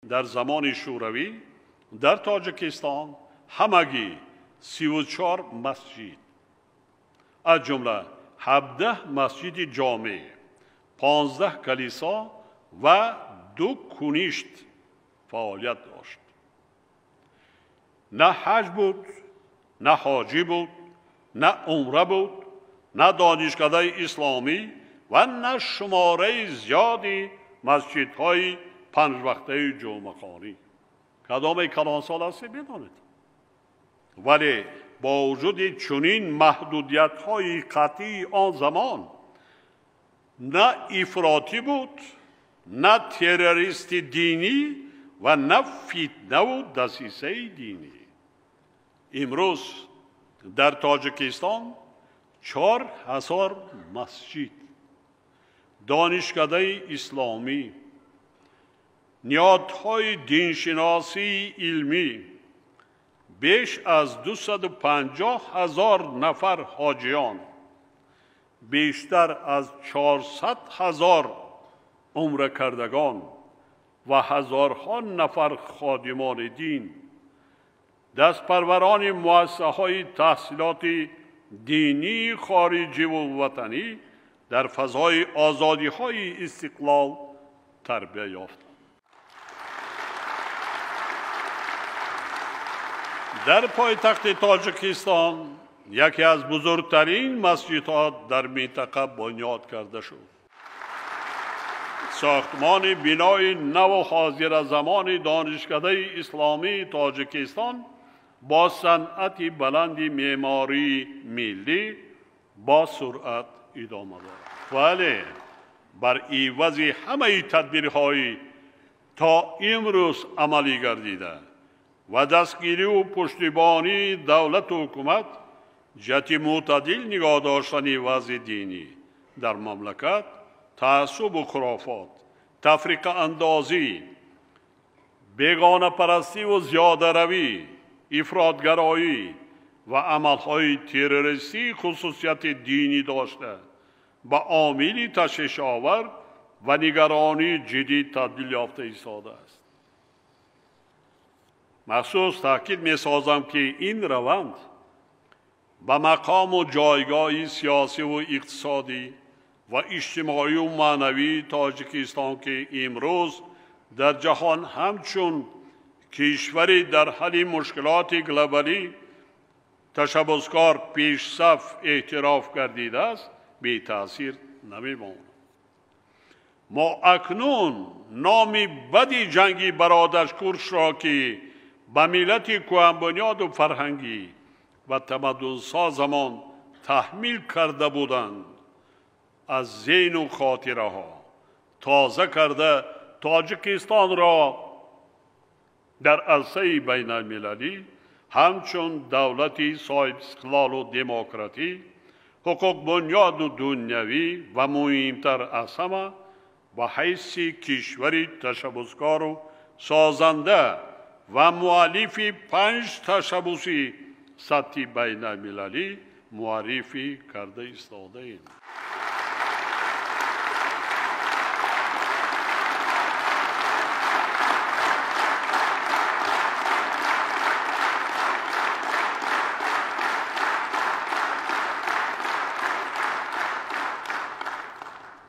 Дар замони Шӯравӣ дар Тоҷикистон ҳамагӣ 34 масҷид, аз ҷумла 17 масҷиди ҷомеъ, 15 калисо ва 2 куништ фаъолият дошт. На ҳаҷ буд, на ҳоҷӣ буд, на умра буд, на донишкадаи исломӣ ва на шумораи зиёди масҷидҳои панҷвақтаи ҷумъахонӣ. Кадоме калонсол ҳастед медонед. Вале бо вуҷуди чунин маҳдудиятҳои қатъии он замон на ифротӣ буд, на террористи динӣ ва на фитнаву дасисаи динӣ. Имрӯз дар Тоҷикистон 4000 масҷид, донишкадаи исломӣ, ниҳодҳои диншиносии илмӣ, беш аз 250 000 нафар ҳоҷиён, бештар аз 400 000 умракардагон ва ҳазорҳо нафар ходимони дин, дастпарварони муассисаҳои таҳсилоти динии хориҷиву ватанӣ дар фазои озодиҳои истиқлол тарбия ёфтанд. Дар пойтахти Тоҷикистон яке аз бузургтарин масҷидҳо дар минтақа бунёд карда шуд. Сохтмони бинои наву ҳозиразамони донишкадаи исломии Тоҷикистон бо санъати баланди меъмории миллӣ бо суръат идома дорад. Вале бар ивази ҳамаи тадбирҳои то имрӯз амалӣ гардида ва дастгириву пуштибонии давлату ҳукумат ҷиҳати мӯътадил нигоҳ доштани вазъи динӣ дар мамлакат, таассубу хурофот, тафриқаандозӣ, бегонапарастиву зиёдаравӣ, ифротгароӣ ва амалҳои террористии хусусияти динӣ дошта ба омили ташвишовар ва нигаронии ҷиддӣ табдил ёфта истодааст. Махсус таъкид месозам, ки ин раванд ба мақому ҷойгоҳи сиёсиву иқтисодӣ ва иҷтимоию маънавии Тоҷикистон, ки имрӯз дар ҷаҳон ҳамчун кишвари дар ҳалли мушкилоти глобалӣ ташаббускор пешсаф эътироф гардидааст, бетаъсир намемонад. Мо акнун номи бади ҷанги бародаркушро, ки ба миллати кӯҳанбунёду фарҳангӣ ва тамаддунсозамон таҳмил карда буданд, аз зеҳну хотираҳо тоза карда Тоҷикистонро дар арсаи байналмилалӣ ҳамчун давлати соҳибистиқлолу демократӣ, ҳуқуқбунёду дунявӣ ва муҳимтар аз ҳама ба ҳайси кишвари ташаббускору созанда ва муаллифи 5 ташаббуси сатҳи байналмилалӣ муаррифӣ карда истодаем.